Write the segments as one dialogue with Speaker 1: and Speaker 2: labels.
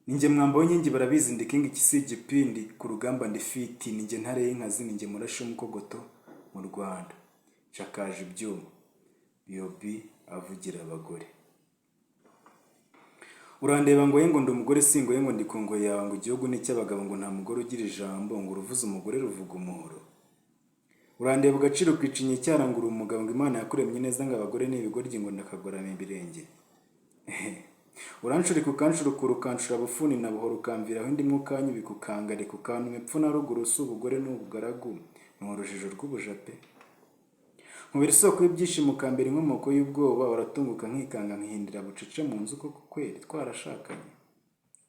Speaker 1: Ninjye mwamba w'inkingi, barabizi, ndi king si igipindi, ku rugamba ndi fit, ninjye ntare y'inkazi, ninjye murashi w'umukogoto mu Rwanda. Nshakaje ibyuma. B.O.B avugira abagore. Urandeba ngo ngo ndi umugore, singoye ngo ndi ku ngoyi yawe, ngo igihugu ni icy'abagabo, ngo nta mugore ugira ijambo, ngo uruvuze umugore ruvuga umuhoro. Urandeba ugaciro ukicinya icyara ngo uri umugabo, ngo Imana yakuremye neza, ngo abagore ni ibigoryi, ngo ndakagorama ibirenge. Uranshurika ukanshurukura, ukanshura bufuni na buhoro, ukamviraho indimu, ukanyubika, ukangarika, ukantuma epfo na ruguru. Si ubugore ni ubugaragu, ni urujijo rw'ubuja pe. Nkubera isoko y'ibyishimo, ukambera inkomoko y'ubwoba. Uratunguka nkikanga, nkihindira bucece mu nzu. Koko kweri twarashakanye?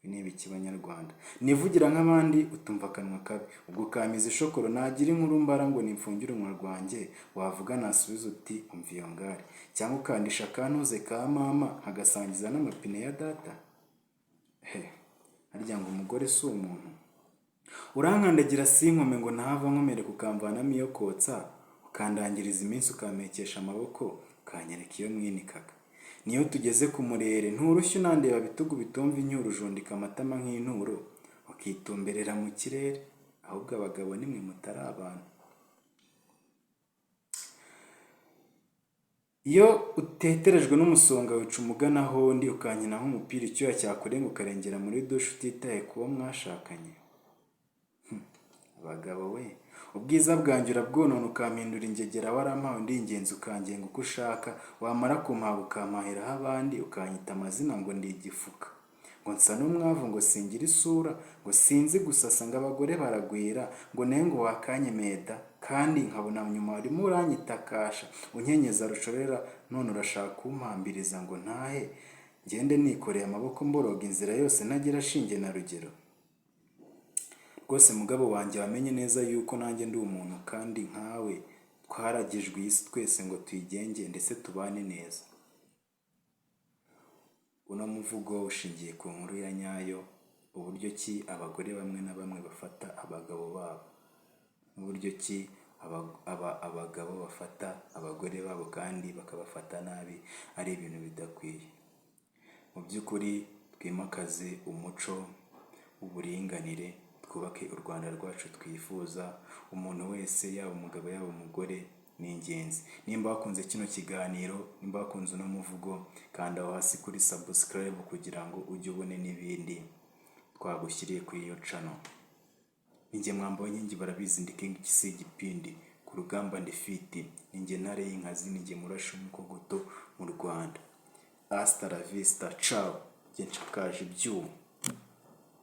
Speaker 1: Ibi ni ibiki Banyarwanda? Nivugira nk'abandi utumva akanwa kabi, ubwo ukamiza ishokoro. Nagira inkuru mbara ngo nimfungire umunwa rwanjye, wavuga nasubiza uti umva iyo ngare, cyangwa ukandisha akantuze ka mama nkagasangiza n'amapine ya data. He, harya ngo umugore si umuntu? Urankandagira sinkome ngo ntahava nkomereka, ukamvanamo iyo kotsa, ukandangiriza iminsi, ukampekesha amaboko, ukanyereka iyo mwinikaga. Niyo tugeze ku murere nturushya, unandeba bitugu bitumva incyuro, ujundika amatama nk'inturo, ukitumberera mu kirere. Ahubwo abagabo nimwe mutari abantu. Iyo uteterejwe n'umusonga wica umugana aho ndi, ukankina nk'umupira, icyuya cyakurenga ukarengera muri dushe utitaye ku wo mwashakanye. Abagabo we, ubwiza bwanjye urabwonona, ukampindura ingegera. Warampawe ndi ingenzi, ukangenga uko ushaka, wamara kumpaga ukampahiraho abandi, ukanyita amazina ngo ndi igifuka, ngo nsa n'umwavu, ngo singira isura, ngo sinzi gusasa, ngo abagore baragwira, ngo nawe ngo wakanyemeye da, kandi nkabona nyuma urimo uranyitakasha, unkenyeza rushorera. None urashaka kumpambiriza ngo ntahe ngende nikoreye amaboko, mboroga inzira yose ntagira shinge na rugero. Rwose mugabo wanjye, wamenye neza yuko nanjye ndi umuntu kandi nkawe, twaragijwe iyi si twese ngo tuyigenge ndetse tubane neza. Uno muvugo ushingiye ku nkuru ya nyayo, uburyo ki abagore bamwe na bamwe bafata abagabo babo, n'uburyo ki abagabo bafata abagore babo kandi bakabafata nabi, ari ibintu bidakwiye. Mu by'ukuri twimakaze umuco w'uburinganire, twubake u Rwanda rwacu twifuza. Umuntu wese, yaba umugabo yaba umugore, ni ingenzi. Nimba wakunze kino kiganiro, nimba wakunze uno muvugo, kanda aho hasi kuri subscribe kugira ngo ujye ubone n'ibindi twagushyiriye kuri iyo channel. Ninjye mwamba w'inkingi, barabizi, ndi king si igipindi, ku rugamba ndi fit, ninjye ntare y'inkazi, ninjye murashi w'umukogoto mu Rwanda. Hasta la vista, ciao. Njye nshakaje ibyuma.